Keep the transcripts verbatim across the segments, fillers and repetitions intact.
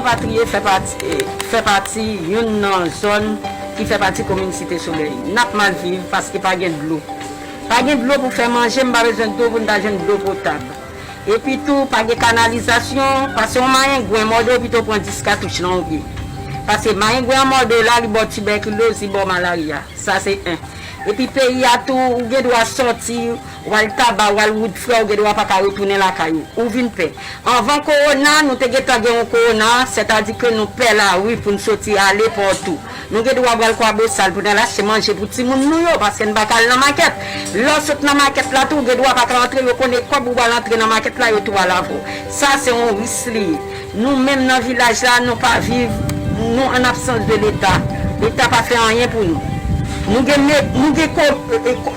Rapatriye fè pati, fè pati youn nan zòn ki fè pati komin Site Solèy. N ap mal viv paske pa gen dlo. Pa gen dlo pou fè manje, m pa bezwen dlo pou n ta jwenn dlo potab. Epi tou, pa gen kanalizasyon, pase yon mayengwen mòde w pito pran dis katouch nan yon pye. Pase mayengwen an mòde w la, li ba w tibèkiloz, li ba w malarya. Sa se en. Epi peyi a tou, ou gen dwa sòti, w al Taba, w al Woodfrè, ou gen dwa pa ka retounen lakay ou. Ou vin pè. Anvan kowona, nou te gentan gen yon kowona, sètadi ke nou pè lari pou n soti ale pòtou. Nou gen dwa pral Kwabosal pou n al achte manje pou timoun nou yo, paske n pa ka al nan makèt. Lè w sot nan makèt la tou, ou gen dwa pa ka antre, yo konnen kòb ou pral antre nan makèt la, yo tou al avè w. Sa se yon risk li ye. Nou menm nan vilaj la, nou pa viv, nou an absans de Leta. Leta pa fè anyen pou nou. Nou gen, nou gen,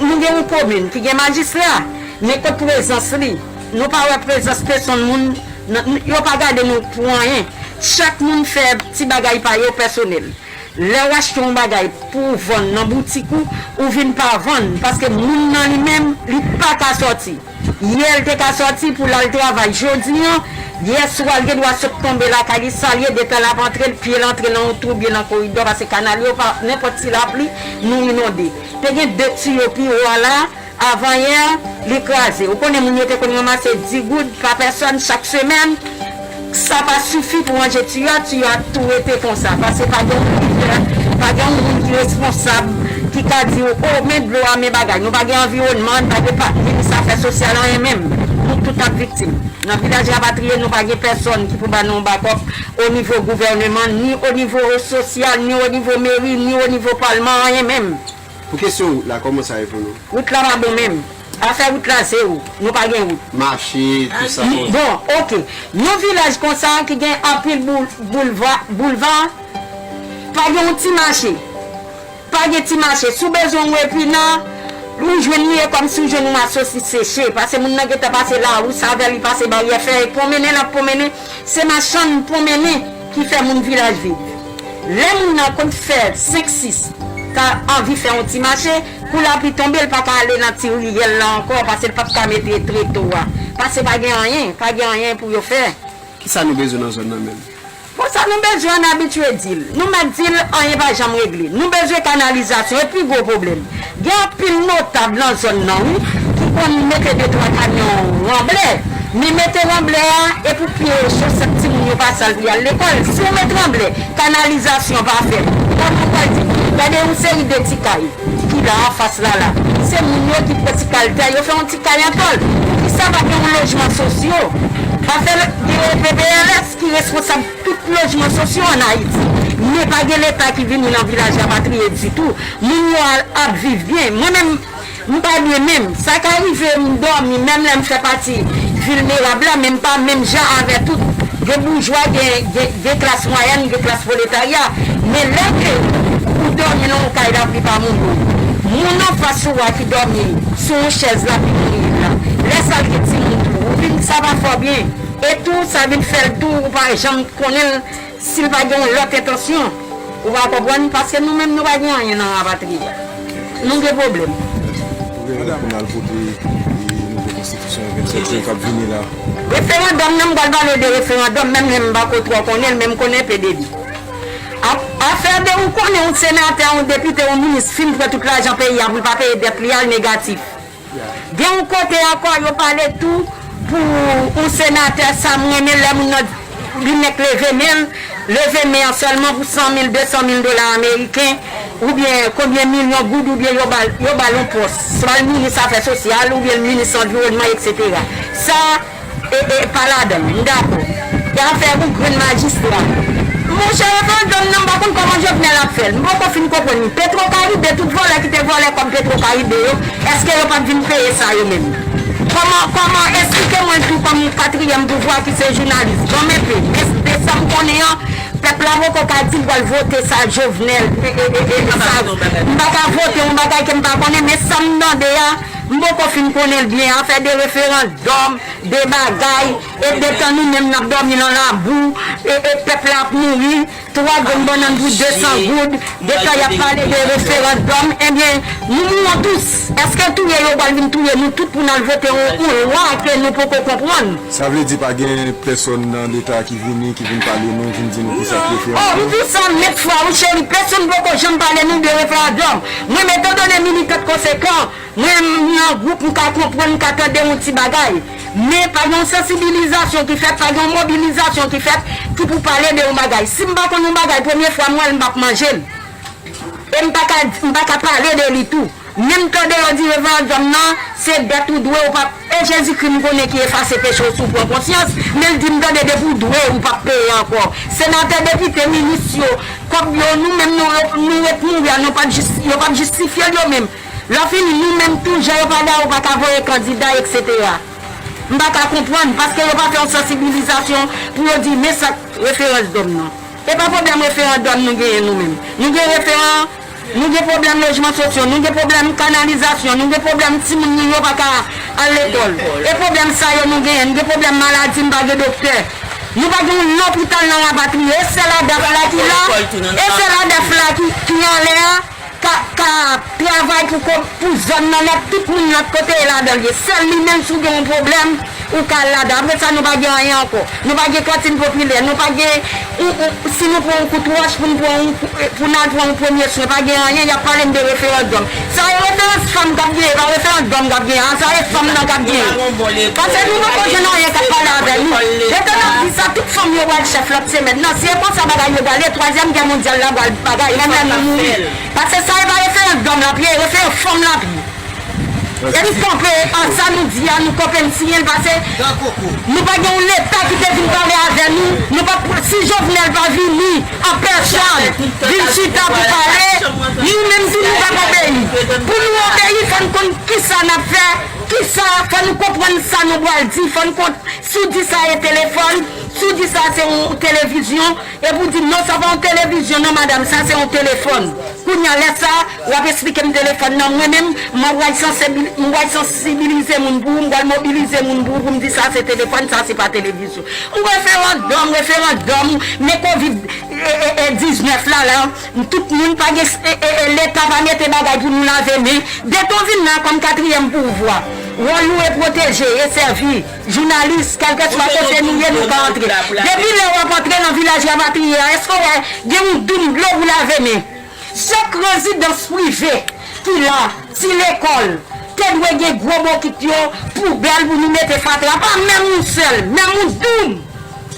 nou gen yon komin ki gen majistra, men kot prezans li? Nou pa wè prezans pèsonn moun, yo pa gade nou pou anyen. Chak moun fè ti bagay pa yo pèsonèl. Lè w achte yon bagay pou w vann nan boutik ou, ou vin pa vann, paske moun nan li menm, li pa ka sòti. Yè l te ka sòti pou l al travay. Jodi an, yèswa l gen dwa sot tonbe lakay li, sa l ye, detan l ap antre, l pye l antre nan yon twou byen nan koridò, paske kanal yo pa, nenpòt ti lapli, nou inonde. Te gen de tiyo pi wo a la, avanyè, li kraze. Ou konnen moun yo te konn ranmase dis goud pa pèsòn chak semèn. Sa pa sifi pou ranje tiyo a, tiyo a tou rete konsa. Paske pa gen yon lidè, pa gen yon moun ki responsab, ki ka di w, o, men dlo a, men bagay. Nou pa gen anviwònman, n pa gen pa, minis afè sosyal, anyen menm. Nou tout ap viktim. Nan vilaj rapatriye, nou pa gen pèsòn ki pou ba nou yon bakòp o nivo gouvèneman, ni o nivo sosyal, ni o nivo meri, ni o nivo palman, anyen menm. Pou kesyon wout la, kòman sa ye pou nou? Wout la pa bon menm. Afè wout la, zewo. Nou pa gen wout. Mache, tout sa. Bon, oke. Yon vilaj konsa ki gen anpil boul-, boulva, boulva, pa gen yon ti mache. Pa gen ti mache. Si w bezwen yon epina, ou jwenn li, e kòmsi w jwenn yon masosis seche. Pase moun nan gentan pase lari sa avè l, li pase baryè fè, e pwonmennen l ap pwonmennen. Se machann pwonmennen ki fè moun vilaj viv. Lè moun nan konn fè senk sis, ta anvi fè yon ti mache, kou lapli tonbe, l pa ka ale nan ti riyèl la ankò, pase l p ap ka mete treto a. Pase pa gen anyen, pa gen anyen pou yo fè. Kisa nou bezwen nan zòn nan menm? Bon, sa nou bezwen, n abitye di l. Nou mèt di l, anyen pa janm regle. Nou bezwen kanalizasyon, e pi gwo pwoblèm. Gen anpil notab nan zòn nan, wi, ki konn mete de twa kamyon ranblè. Men mete ranblè a, e pou pye yo cho, sèt timoun yo pa sal pou y al lekòl. Si w met ranblè, kanalizasyon pa fèt, Sa nou pral di, gade yon seri de ti kay ki la anfas la la. Se moun yo ki pran ti kay tè, yo fè yon ti kay an tòl. Poukisa pa gen yon lojman sosyo? Afè P P L S ki responsab tout lojman sosyo ann Ayiti. Men pa gen Leta ki vini nan Vilaj Rapatriye ditou. Moun yo al ap viv byen. Mwen menm, m pa byen menm. Sa ka rive m dòmi, menm lè m fè pati vilnerab la, men m pa menm jan avè tout. Gen boujwa, gen, gen, gen klas mwayèn, gen klas pwoletarya. Men lè ke ou dòmi nan yon kay lapli pa mouri, moun anfas ou a ki dòmi sou yon chèz lapli mouri la, lè sa l gen timoun tou, ou vin sa pa fè w byen. E tou, sa vin fè l tou, ou pa janm konnen l si l pa gen yon lòt entansyon. Ou pa konprann? Paske nou menm, nou pa gen anyen nan rapatriye. Nou gen pwoblèm. Pou nou al vote e nouvo konstitisyon vennsenk jen k ap vini la. Referandòm nan, m pral pale de referandòm, menm lè m pa ko twò konnen l, men m konnen pe de li. Ap-, afè de ou konnen yon senatè, yon depite, yon minis fin pran tout lajan peyi a pou l pa peye dèt li a, l negatif. Gen yon kote ankò, yo pale tou pou yon senatè, sa m renmen lè moun nan li mèt leve men l, leve men an sèlman pou san mil, de san mil dola ameriken, oubyen konbyen milyon goud, oubyen yo ba l, yo ba l yon pòs. Swa l minis afè sosyal, oubyen l minis anviwònman, etsetera. Sa, e, e, pa ladan l, m dakò. E afè pou grenn majistra. Monchè, referandòm nan, m pa konn kòman Jovenel ap fè l. M poko fin konprann li. Petro Caribe, tout vòlè ki te vòlè kòb Petro Caribe yo, èske yo p ap vin peye sa yo menm? Kòman, kòman, esplike mwen tou kòm katriyèm pouvwa ki se jounalis. Ban m enpe. Men de sa m konnen an, pèp la poko ka di l pral vote sa Jovenel. E, e, e, e, sa, m pa ka vote yon bagay ke m pa konnen, men sa m tande a, m poko fin konnen l byen. Afè de referandòm, de bagay, e de tan nou menm n ap dòmi nan labou, e, e pèp la ap mouri, twa grenn bannann pou de san goud, de tan y ap pale de referandòm, ebyen, nou mourons tous. Èske touye yo pral vin touye nou tout pou n al vote yon, yon lwa ke nou poko konprann? Sa vle di pa gen pèsòn nan Leta ki vini, ki vin pale nou, vin di nou kisa k referandòm? Oh, m di sa mèt fwa, wi cheri, pèsonn poko janm pale nou de referandòm. Mwen, etandone militant konsekan, mwen, m nan gwoup, m ka konprann, m ka tande yon ti bagay. Men pa gen yon sansibilizasyon ki fèt, pa gen yon mobilizasyon ki fèt ki pou pale de yon bagay. Si m pa konn yon bagay, premye fwa m wè l, m p ap manje l. E m pa ka, m pa ka pale de li tou. Men m tande yo di referandòm nan, se dèt ou dwe, ou p ap. E Jezikri m konnen ki efase peche w si w pran konsyans, men l di m tande depi w dwe, ou p ap peye ankò. Senatè, depite, minis yo, kòb yo, nou menm nou, nou ret mouri a, nou p ap jis-, yo p ap jistifye l yo menm. Lè fini, nou menm tou, jan yo pa dakò, pa ka voye kandida, etsetera. M pa ka konprann, paske yo pa fè yon sansibilizasyon pou yo di, men sa k referandòm nan. E pa pwoblèm referandòm nou genyen nou menm. Nou gen referan-, nou gen pwoblèm lojman sosyo, nou gen pwoblèm kanalizasyon, nou gen pwoblèm timoun nou yo pa ka al lekòl. E pwoblèm sa yo nou genyen, nou gen pwoblèm maladi, m pa gen doktè. Nou pa gen yon lopital nan Rapatriye, e sèl ADAF la ki la, e sèl ADAF la ki, ki anlè a, ka, ka travay pou ko-, pou zòn nan, lòt tout moun lòt kote e ladan l ye. Sèl li menm si w gen yon pwoblèm, ou ka al ladan. Apre sa, nou pa gen anyen ankò. Nou pa gen kantin popilè, nou pa gen, ou, ou, si nou pran yon kout wòch pou n pran yon kou-, pou n al pran yon premye swen, pa gen anyen, y ap pale n de referandòm. Sa e referans fanm k ap genyen, pa referandòm k ap genyen, a, sa e fanm nan k ap genyen. Paske nou poko jwenn anyen k ap pale avè nou. Yo te nan di sa, tout fanm yo pral chèf lòt semèn nan. Si e konsa bagay yo prale, twazyèm gè mondyal la pral bagay, menm lè nou mouri. Paske sa e pa referandòm l ap ye, e referan fanm l ap ye. E n kanpe an sa nou di a, nou kanpe n siyen l, paske nou pa gen yon Leta ki te vin pale avè nou, nou pa, si Jovenel pa vini an pèsòn, vin chita pou pale, nou menm tou nou p ap obeyi. Pou nou obeyi, fò n konn kisa n ap fè, kisa, fò nou konprann sa nou pral di, fò n konn, si w di sa e telefòn, si w di sa se yon televizyon, epi w di, non, sa pa yon televizyon, non, madanm, sa se yon telefòn. Kounye a, lè sa, w ap esplike m telefòn nan, mwen menm, m pral sansibi-, m pral sansibilize moun pou ou, m pral mobilize moun pou ou, pou m di sa se telefòn, sa se pa televizyon. Yon referandòm, referandòm, men kovid, e, e, e, diznèf la, la, tout moun pa gen, e, e, e, Leta pa mete bagay pou nou lave men. Depi w vin la kòm katriyèm pouvwa, wòl ou e pwoteje, e sèvi. Jounalis, kèlkeswa kote nou ye, nou ka antre. Depi lè w ap antre nan Vilaj Rapatriye a, èske w wè gen yon doum dlo pou lave men? Chak rezidans prive ki la, ti lekòl, te dwe gen gwo bokit yo, poubèl pou nou mete fatra. Pa menm yon sèl, menm yon doum.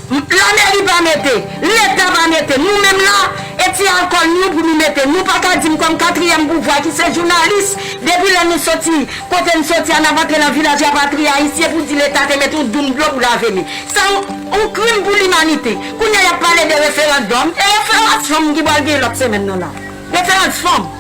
Lameri pa mete, Leta pa mete. Nou menm la, Se ti alkòl nou pou nou mete. Nou pa ka di m kòm katriyèm pouvwa ki se jounalis, depi lè nou soti kote n soti a, n ap antre nan Vilaj Rapatri Ayisyen pou di Leta te mete yon doum dlo pou lave men. Sa yon, yon krim pou limanite. Kounye a y ap pale de referandòm. E referans fanm ki pral gen lòt semèn nan la. Referans fanm.